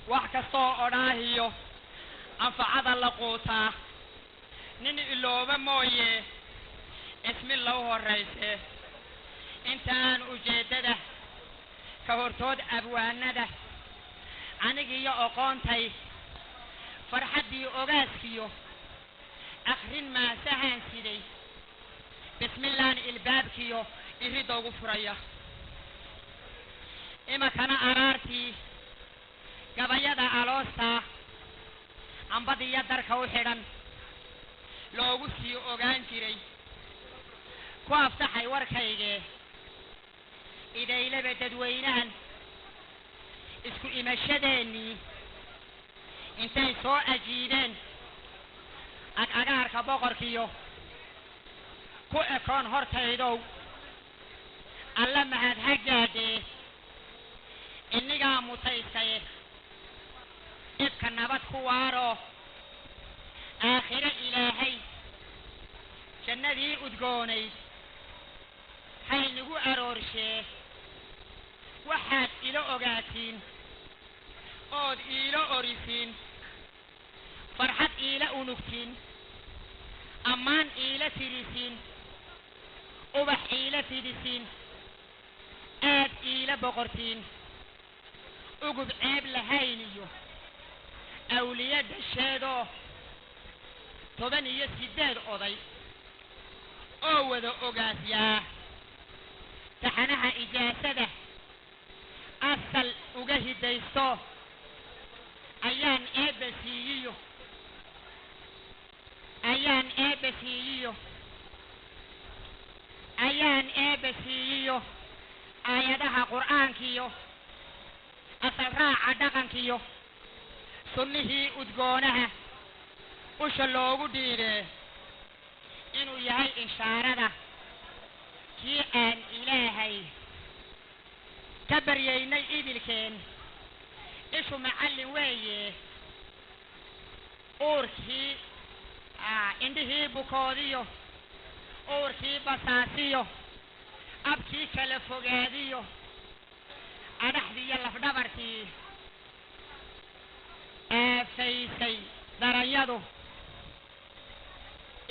Wax kastoo odhaahiyo anfacada la quutaa, nin ilooba mooye, ismi lau horrayse. Intaan ujeeddada ka hortood abwaanada, anigiyo oqoontay farxaddii ogaaskiyo akhrin maasahaan siday, bismillaan ilbaabkiyo iridda ugu furaya. Imakana araartii gabayada aloostaa ambadiyo darka u xidhan loogu sii ogaan jiray ku aftaxay warkaygee. Idaylaba dadweynahan isku imashadeennii intay soo ajiibeen ag agaarka boqorkiyo ku ekoon hortaydow, alla mahad ha gaadhee, innigaa mutaystaye. Dhibka nabad ku waaro, aakhiro Ilaahay jannadii udgoonayd haynagu aroorshee. Waxaad ila ogaatiin ood iila orisiin, farxad iila unugtiin, ammaan iila tirisiin, ubax iila fidisiin, aad iila boqortiin, ugub ceeb lahayn iyo awliye dhasheedoo 18 oday oo wada ogaasyaa, taxanaha ijaasada asal uga hidaysto ayaan Eebba siiyiyo, ayaan Eebba siiyiyo, ayaan Eebba siiyiyo aayadaha Qur'aankiyo asal raaca dhaqankiyo sunnihii udgoonaha usha loogu dhiibee, inuu yahay inshaarada kii aan Ilaahay ka baryaynay idilkeen. Ishu macallin weeye, uurkii indhihii bukoodiyo, uurkii basaasiyo, abkii kala fogaadiyo, adhaxdiiyo lafdhabartii aafaysay daranyadu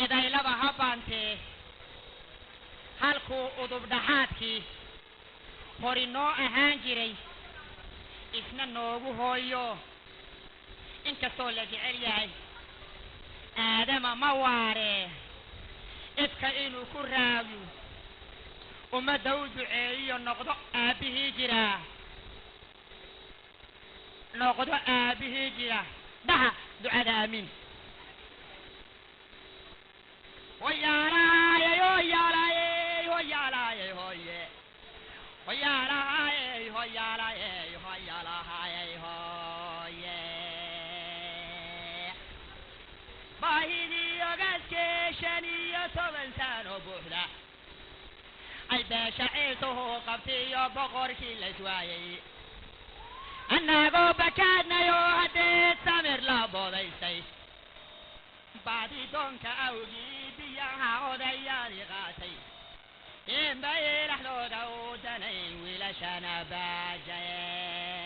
idaylaba ha baantee. Halkuu udub dhaxaadkii hori noo ahaan jiray isna noogu hooyo, inkastoo la jecel yahay Aadama ma waaree, ifka inuu ku raagiyo, ummadda u duceeyiyo, noqdo aabbihii jiraa, noqdo aabbihii jira. Dhaha ducada aamiin. Hoyaalaayey, hoyaalaayey, hoyaalaayey, hoye, hoyaalaayey, hoyaalaayey, hoyaalaayey, hoye. Baahidii ogaaskee 15 sano buuxda ay beesha Ciisuhu qabtiyo boqorkii layswaayey, annagoo bakaadnayoo haddeed samir la boodaysay, baadi doonka awgii biyaha odayaadii qaatay inbay dhexdooda u danayn wiilashana baajayeen.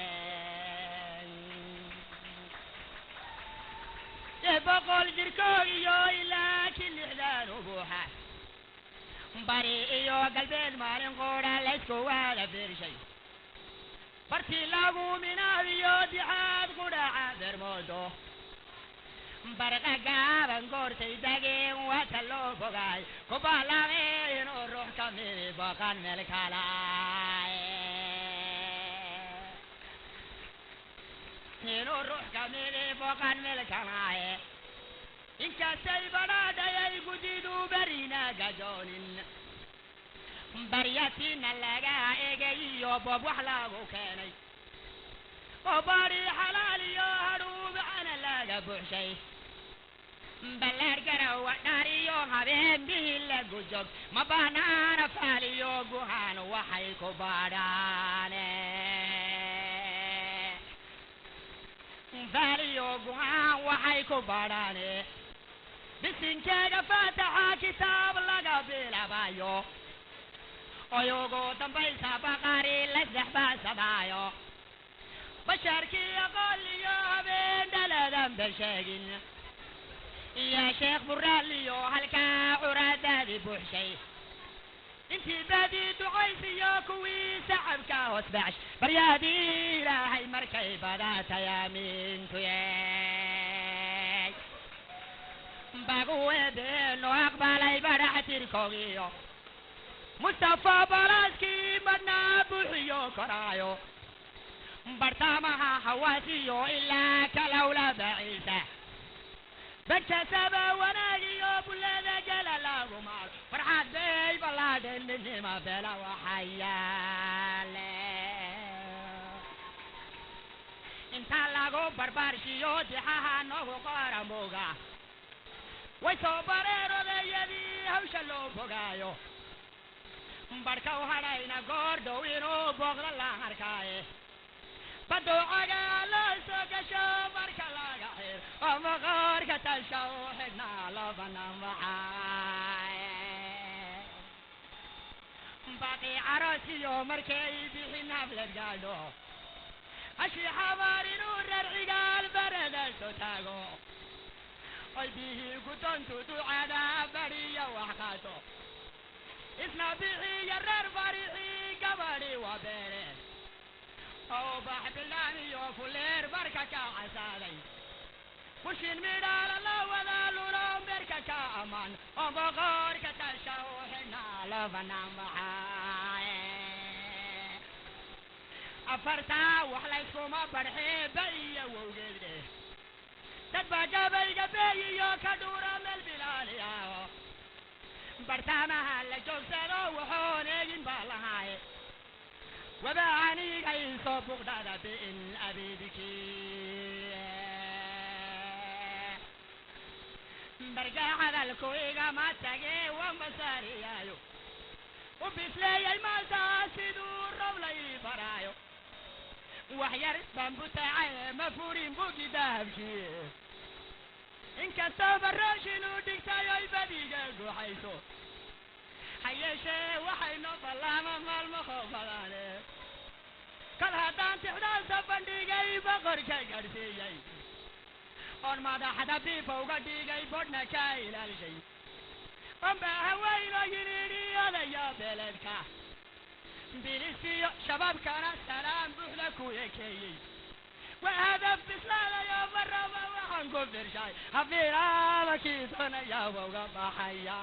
100 jirkoog iyo ilaa ki 60 u buuxa, bari iyo galbeed maalin qoodha laysku waada fiirshay, bartii lagu minaabiyo dixaad qudhaca bermoodo, barqa gaaban goortay dageen wata loo fogaay kubalame inuu ruux ka midi boqan meel kalaay, inuu ruux ka midi boqan meel kalaaye. Inkastay badhaadhayay gudidu barina gajoonin, baryatina laga egay iyo boob wax lagu keenay oo bari xalaal iyo hadhuubcana laga buuxshay, ballaar garawa dhaar iyo habeen bihi lagu jog, ma banaana faaliyo guhaan waxay ku baadhaane, faaliyo guhaan waxay ku baadhaane. Bisinkeega faataxa kitaab laga bilaabayo, oyugu dambaysa baqari lasdex baasadaayo. Bashaarkii aqoon iyo habeen dhaladan ba sheegin iyo Sheekh Buraaliyo halkaa curaadaadii buuxshay intii baadii ducaysiyo kuwii sacabka hoos bacsh baryaadii Ilaahay markay badatay aamiintuyey baguwebeeno aqbalay badhax tirkoogiyo Mustafa balaaskii madnaa buuxiyo koraayo bartamaha hawaasiyo ilaa kalowla baciisa bankasaba wanaagiyo bullada gela lagu maalo farxad bay ballaadheen midnima bela waxayaale inta lagu barbaarshiyo dixaha noogu qoramuga way soo bareen odayadii hawsha loo bogaayo barhka u hadhayna goor dhow inuu booqda la arkaaye baduucaga loo soo gasho marka laga xir oo maqoorka tasha u xidhnaa loo banaan baxaaye baqi caroosiyo markay bixin hablad gaadho hashi xabaar inuu rarcigaal barada soo taago oy bihii guddoontu ducada bariya wax qaato isna bixiya reer farixii gabadhi waa beere oo bax bilaan iyo fuleer barka ka casaaday bushin midhaala la wada lulo beerka ka amaan oo boqorka tasha u xidhnaa loo banaan baxaaye afartaa wax layskuma barxee ba iyo wowgeed dheh dad baa gabayga beeyiyo ka dhuura meel bilaaliya bartamaha la joogsado waxoon eegin baa lahaaye waba aniga isoo buqdhada bi'in abidki bargaacadalku igama tage waan basaariyaayo u bisleeyay maanta siduu roob la ii baraayo wax yar baan butaacay ma furin bugi dahabkii inkastoo barooshin uu dhigtay oy badiga guuxayso ha yeeshee waxayno ballaama maalmo badane kol haddaan tixdaansa bandhigay boqorka gaadhsiiyey oon madaxda biifa uga dhigay bodhna ka ilaalshay onba haweyno yidhi odaya beledka bilisiyo shabaabkana salaam buuxda ku ekeeyey waa hadaf bislaadayo maraba waxaan ku firshay hafiiraaba kiisanaya uga baxaya.